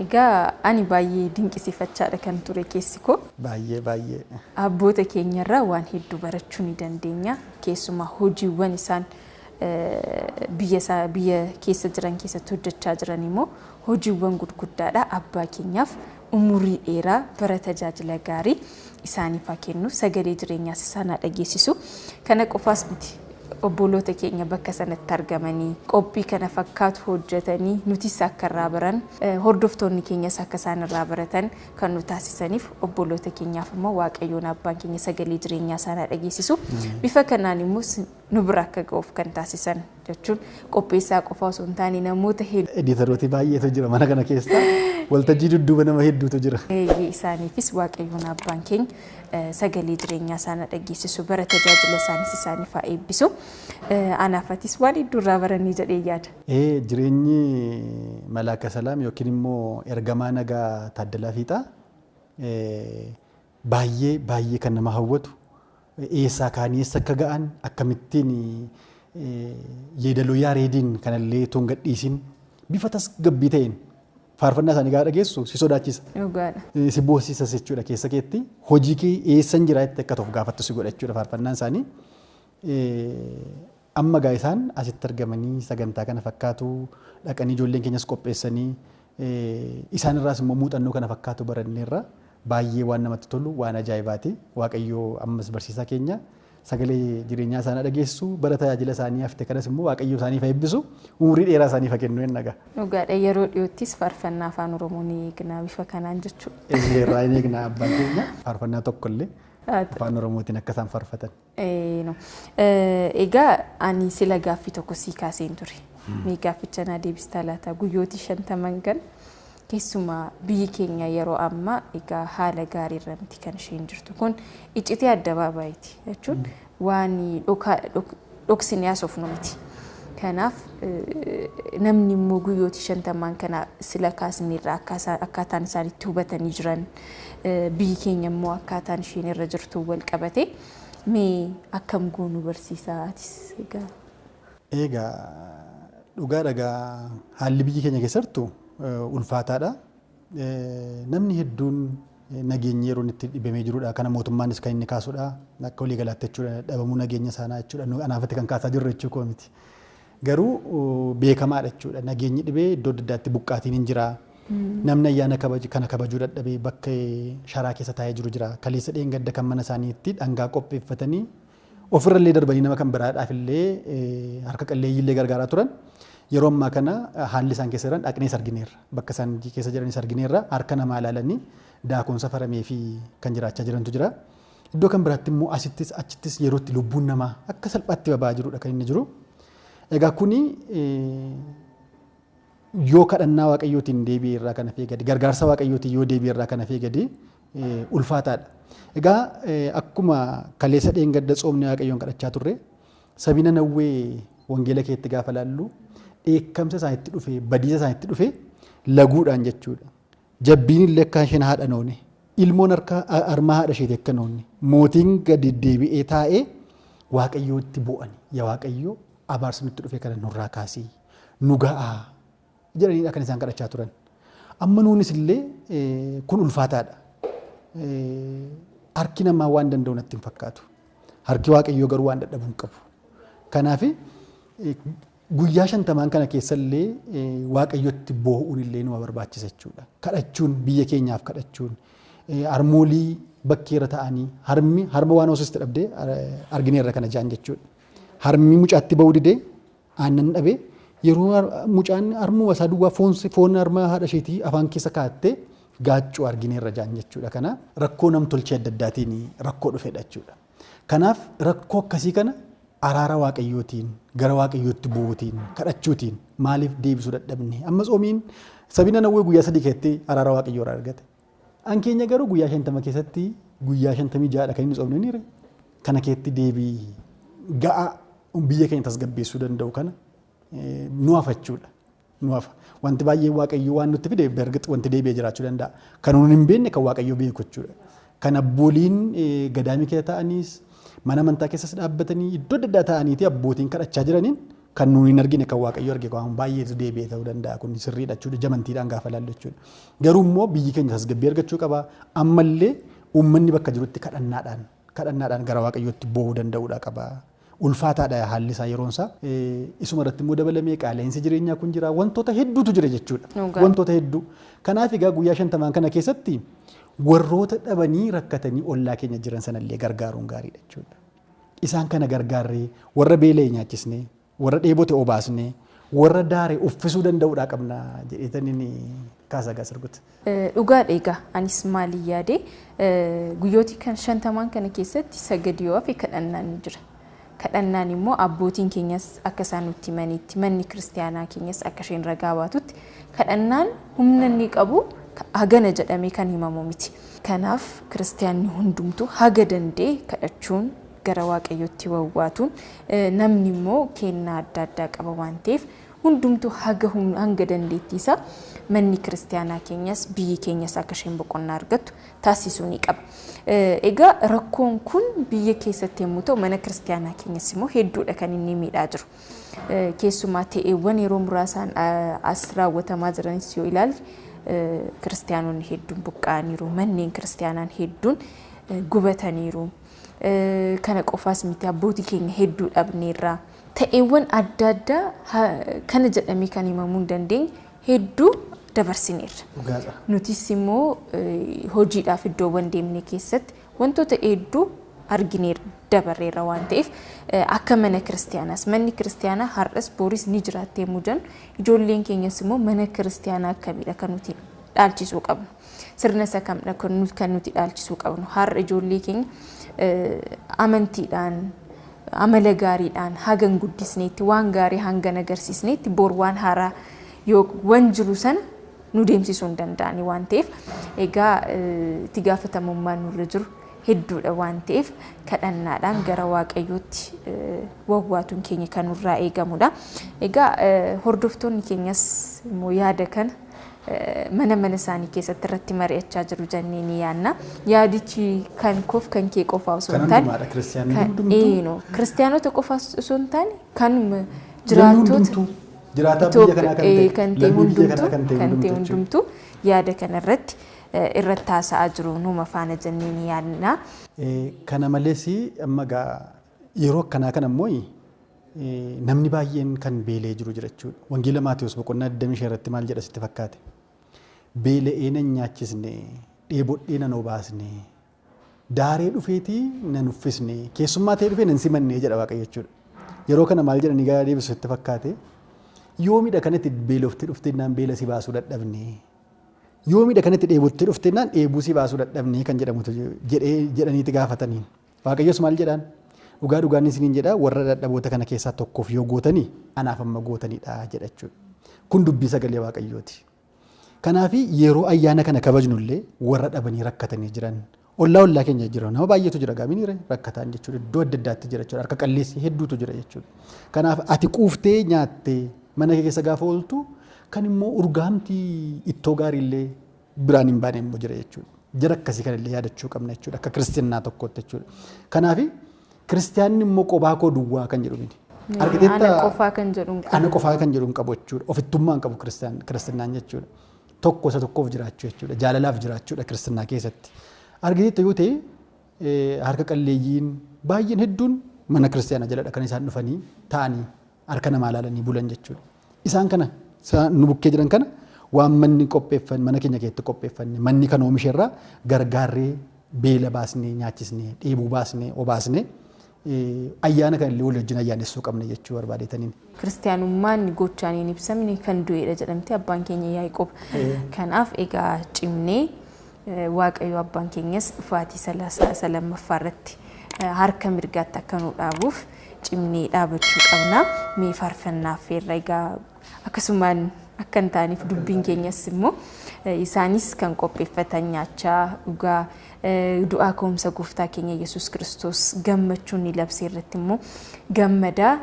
Egaa ani baay'ee dinqisiifachaadha kan ture keessi koo. Baay'ee baay'ee. Abboota keenyarraa waan hedduu barachuu ni dandeenya. Keessumaa hojiiwwan isaan biyya keessa jiran keessatti hojjechaa jiran immoo hojiiwwan gurguddaadha. Abbaa keenyaaf umurii dheeraa bara tajaajila gaarii isaaniif haa kennu, sagalee jireenyaas isaan haa dhageessisu. Kana qofaas miti, obboloota keenya bakka sanatti argamanii qophii kana fakkaatu hojjetanii nutis akka irraa baran, hordoftoonni keenyas akka isaan irraa baratan kan nu taasisaniif obboloota keenyaaf immoo Waaqayyoon abbaan keenya sagalee jireenyaa isaan haa dhageessisu. Bifa kanaan immoo nu bira akka ga'uuf kan taasisan jechuun qopheessaa qofa osoo hin taane namoota hedduu. Editarooti baay'eetu jira mana kana keessa. Waltajjii dudduuba nama hedduutu jira. Isaaniifis Waaqayyoon abbaan keenya sagalee jireenyaa isaan haa dhageessisu, bara tajaajila isaanis isaaniif haa eebbisu. Anaafatis waan hedduu irraa barannee jedhee yaada. Jireenyi Malaaka Salaam yookiin immoo ergamaa nagaa Taaddalaa Fiixaa baay'ee baay'ee kan nama hawwatu, eessaa kaanii eessa akka ga'an, akkamittiin yeedaloo yaareediin kanallee otoo hin gadhiisin bifa tasgabbii ta'een faarfannaa isaanii gaafa dhageessu si sodaachisa. Dhugaadha. Si boosisas jechuudha keessa keetti. Hojii kee eessan jira jettee akka ta'uuf gaafattu si godha jechuudha faarfannaan isaanii. Amma gaa isaan asitti argamanii sagantaa kana fakkaatu dhaqanii ijoolleen keenyas qopheessanii isaan irraas immoo muuxannoo kana fakkaatu baranneerra. Baay'ee waan namatti tolu, waan ajaa'ibaati. Waaqayyoo ammas barsiisaa keenya sagalee jireenyaa isaanii dhageessu, bara tajaajila isaanii hafte kanas immoo Waaqayyo isaaniif eebbisu, umurii dheeraa isaaniif haa kennu nagaa. Dhugaadha, yeroo dhiyoottis faarfannaa afaan Oromoo ni eegna bifa kanaan jechuudha. Irraa ni eegna, abbaan keenya faarfannaa tokkollee afaan Oromootiin akka isaan faarfatan. Egaa ani sila gaaffii tokko sii kaaseen ture. Mee gaafficha naa deebistaa laata? Guyyootii 50 kan keessumaa biyyi keenya yeroo ammaa egaa haala gaariirra miti kan isheen jirtu, kun iccitii addabaabaayiti jechuun waan dhoksinee haasofnu miti. Kanaaf namni immoo guyyootii 50 kana sila kaasneerra akkaataan isaan itti hubatanii jiran, biyyi keenya immoo akkaataan isheen irra jirtu wal qabate, mee akkam goonu barsiisaa atis egaa? Egaa dhugaa dhagaa haalli biyyi keenya keessa jirtu ulfaataadha. Namni hedduun nageenyi yeroo itti dhibamee jirudha. Kana mootummaanis kan inni kaasudha. Akka walii galaatti jechuudha, dhabamuu nageenya sanaa jechuudha. Anaafatti kan kaasaa jirru jechuu koo miti. Garuu beekamaadha jechuudha. Nageenyi dhibee iddoo adda addaatti buqqaatiin hin jira. Namni ayyaana kana kabajuu dadhabee bakka sharaa keessa taa'ee jiru jira. Kaleessa dheengadda kan mana isaaniitti dhangaa qopheeffatanii ofirrallee darbanii nama kan biraadhaaf illee harka qalleeyyiillee gargaaraa turan. Yeroo ammaa kana haalli isaan keessa jiran dhaqnees argineerra. Bakka isaan keessa jiranis argineerra. Harka namaa ilaalanii daakuun safaramee fi kan jiraachaa jirantu jira. Iddoo kan biraatti immoo asittis achittis yeroo itti lubbuun namaa akka salphaatti baba'aa jirudha kan inni jiru. Egaa kuni yoo kadhannaa Waaqayyootiin deebi'e irraa kan hafee gadi, gargaarsa Waaqayyootiin yoo deebi'e irraa kan hafee gadi ulfaataadha. Egaa akkuma kaleessa dheengadda tsoomni Waaqayyoon kadhachaa turre, sabina Nanawwee wangeela keetti gaafa laallu dheekkamsa isaanitti dhufe, badiisa isaanitti dhufe laguudhaan jechuudha. Jabbiin illee akka isheen haadha noone, ilmoon harka harmaa haadha isheetii akka noonne, mootiin gadi deebi'ee taa'ee Waaqayyootti bu'ani. Yaa Waaqayyo, abaarsa nutti dhufe kana nurraa kaasii, nu ga'aa jedhaniidha kan isaan kadhachaa turan. Amma nuunis illee kun ulfaataadha. Harki namaa waan danda'u natti hin fakkaatu. Harki Waaqayyoo garuu waan dadhabu hin qabu. Kanaaf guyyaa 50 kana keessallee Waaqayyotti boo'uun illee numa barbaachisa jechuudha. Kadhachuun, biyya keenyaaf kadhachuun, harmoolii bakkeerra ta'anii harmi harma waan hoosiste dhabdee argineerra kana jaan jechuudha. Harmi mucaatti ba'uu didee aannan dhabee yeroo mucaan harmuma isaa duwwaa foon harma haadha isheetii afaan keessa kaa'attee gaaccuu argineerra jaan jechuudha. Kana rakkoo namtolchee adda addaatiin rakkoo dhufedha jechuudha. Kanaaf rakkoo akkasii kana araara Waaqayyootiin, gara Waaqayyootti bu'uutiin, kadhachuutiin maaliif deebisuu dadhabne? Amma tsoomiin sabni Nanawwee guyyaa 3 keessatti araara Waaqayyoo irraa argate. An keenya garuu guyyaa 50 keessatti, guyyaa 56dha kan inni tsoomne ni kana keetti deebii ga'aa biyya keenya tasgabbeessuu danda'u kana nu hafachuudha. Nu hafa. Wanti baay'ee Waaqayyo waan nutti fide bergix wanti deebi'ee jiraachuu danda'a. Kan nuun hin beekne kan Waaqayyo beeku jechuudha. Kan abbooliin gadaamii keessa ta'anis, mana amantaa keessas dhaabbatanii iddoo adda addaa ta'aniiti abbootiin kadhachaa jiraniin Kan nuyi hin argine kan Waaqayyo arge waan baay'eetu deebi'ee ta'uu danda'a. Kun sirriidha jechuudha. Jamantiidhaan gaafa ilaallu jechuudha. Garuu immoo biyyi keenya tasgabbii argachuu qaba. Ammallee uummanni bakka jirutti kadhannaadhaan gara Waaqayyootti boo'uu danda'uudha qaba. Ulfaataadha haalli isaa yeroon isaa. Isuma irratti immoo dabalamee qaala'insi jireenyaa kun jira. Wantoota hedduutu jira jechuudha. Wantoota hedduu. Kanaaf egaa guyyaa 50 kana keessatti warroota dhabanii rakkatanii ollaa keenya jiran sanallee gargaaruun gaariidha jechuudha. Isaan kana gargaarree warra beela'e nyaachisnee, warra dheebote obaasnee, warra daare uffisuu danda'uudha qabna jedheetaniin kaasaa gaa sirbutti. Dhugaadha egaa anis maaliin yaade guyyooti kan 50 kana keessatti sagadi yoo hafe kadhannaan ni jira. Kadhannaan immoo abbootiin keenyas akka isaan nutti himanitti manni kiristaanaa keenyas akka isheen ragaa baatutti kadhannaan humna inni qabu hagana jedhamee kan himamu miti. Kanaaf kiristaanni hundumtuu haga danda'e kadhachuun gara Waaqayyootti wawwaatuun namni immoo kennaa adda addaa qaba waan ta'eef hundumtuu hanga dandeettii isaa manni kiristaanaa keenyas biyyi keenyas akka isheen boqonnaa argattu taasisuu ni qaba. Egaa rakkoon kun biyya keessatti yommuu ta'u mana kiristaanaa keenyas immoo hedduudha kan inni miidhaa jiru. Keessumaa ta'eewwan yeroo muraasaan as raawwatamaa jiranis yoo ilaalle kiristaanonni hedduun buqqa'aniiru, manneen kiristaanaan hedduun gubataniiru. Kana qofaas miti abbootii keenya hedduu dhabneerra. Ta'eewwan adda addaa kana jedhamee kan himamuu hin dandeenye hedduu dabarsineerra. Nutis immoo hojiidhaaf iddoowwan deemne keessatti wantoota hedduu argineerra dabarreerra waan ta'eef akka mana kiristaanaas manni kiristaanaa har'as boris ni jiraattee yommuu jennu ijoolleen keenyas immoo mana kiristaanaa akkamiidha kan nuti dhaalchisuu qabnu. Sirna isa kamidha kan nuti dhaalchisuu qabnu. Har'a ijoollee keenya amantiidhaan amala gaariidhaan hagan guddisneetti waan gaarii hangan agarsiisneetti bor waan haaraa yoo waan jiru sana nu deemsisuu hin danda'ani waan ta'eef egaa itti gaafatamummaan nurra jiru hedduudha waan ta'eef kadhannaadhaan gara Waaqayyootti wawwaatuun keenya kan nurraa eegamudha. Egaa hordoftoonni keenyas immoo yaada kana mana mana isaanii keessatti irratti mari'achaa jiru jennee ni yaadna. Yaadichi kan koof kan kee qofaa osoo hin taane kiristaanota qofaa osoo hin taane kan jiraattota kan ta'e hundumtuu yaada kanarratti irratti haasa'aa jiru numa faana jennee ni yaadna. Kana malees amma egaa yeroo akkanaa kana immoo namni baay'een kan beela'ee jiru jira jechuudha. Wangeela Maatiyus boqonnaa 25 irratti maal jedha sitti fakkaate? Beela'ee nan nyaachisne, dheebodhee nan obaasne, daaree dhufeetii nan uffisne, keessummaa ta'ee dhufee nan simanne jedha Waaqayyo jechuudha. Yeroo kana maal jedhanii gara deebisu sitti fakkaate? Yoomidha kanatti beeloftee dhuftee naan beela si baasuu dadhabne. Yoomidha kanatti dheebottee dhuftee naan dheebuu si baasuu dadhabne kan jedhamutu jedhaniiti gaafataniin. Waaqayyos maal jedhaan? Dhugaa dhugaan isiniin jedha warra dadhaboota kana keessaa tokkoof yoo gootanii anaaf amma gootanidha jedha jechuudha. Kun dubbii sagalee Waaqayyooti. Kanaaf yeroo ayyaana kana kabajnullee warra dhabanii rakkatanii jiran ollaa keenya jira nama baay'eetu jira gaamiin rakkataan jechuudha iddoo adda addaatti jira jechuudha harka qalleessi hedduutu jira jechuudha. Kanaaf ati quuftee nyaattee mana kee keessa gaafa ooltu kan immoo urgaamtii ittoo gaariillee biraan hin baane immoo jira jechuudha. Jara akkasii kanallee yaadachuu qabna jechuudha akka kiristinnaa tokkootti jechuudha. Kanaaf kiristiyaanni immoo qobaa koo duwwaa kan jedhu miti. Ana qofaa kan jedhu hin qabu. Ana qofaa kan jedhu hin qabu jechuudha. Ofittummaa hin qabu kiristinnaan jechuudha. Tokko isa tokkoof jiraachuu jechuudha. Jaalalaaf jiraachuudha kiristinnaa keessatti. Argiteetta yoo ta'e harka qalleeyyiin baay'een hedduun mana kiristiyaanaa jaladha kan isaan dhufanii taa'anii harka namaa ilaalanii bulan jechuudha. Isaan kana nu bukkee jiran kana waan manni qopheeffanne mana keenya keessatti qopheeffanne manni kan oomishe irraa gargaarree beela baasnee nyaachisnee dheebuu baasnee obaasnee ayyaana kanallee walii wajjin ayyaanessuu qabna jechuu barbaadetaniin. Kiristaanummaan gochaan hin ibsamne kan du'edha jedhamte abbaan keenya Yaaqoob. Kanaaf egaa cimnee Waaqayyo abbaan keenyas dhufaatii isa lammaffaa irratti harka mirgaatti akka nu dhaabuuf cimnee dhaabachuu qabna. Mee faarfannaa affeerra egaa akkasumaan akka hin taaneef dubbiin keenyas immoo Isaanis kan qopheeffatan nyaachaa dhugaa du'aa ka'umsa gooftaa keenya Yesuus Kiristoos gammachuun ni labsee irratti immoo gammadaa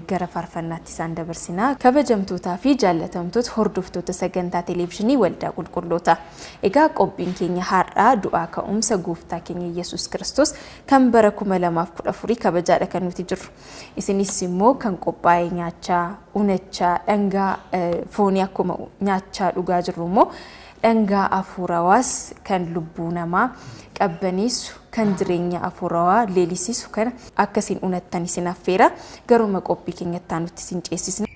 gara faarfannaatti isaan dabarsina. Kabajamtootaa fi jaallatamtoota hordoftoota sagantaa televezyiinii Waldaa Qulqullootaa. Egaa qophiin keenya har'aa du'aa ka'umsa gooftaa keenya Yesuus Kiristoos kan bara 2014 kabajaadha kan nuti jirru. Isinis immoo kan qophaa'e nyaachaa, unachaa, dhangaa foonii akkuma nyaachaa dhugaa jirru immoo dhangaa afuurawaas kan lubbuu namaa qabbaneessu kan jireenya afuurawaa leelisisu kana akkasiin unattan isin affeera. Garuma qophii keenyatti aanutti isin ceesisna.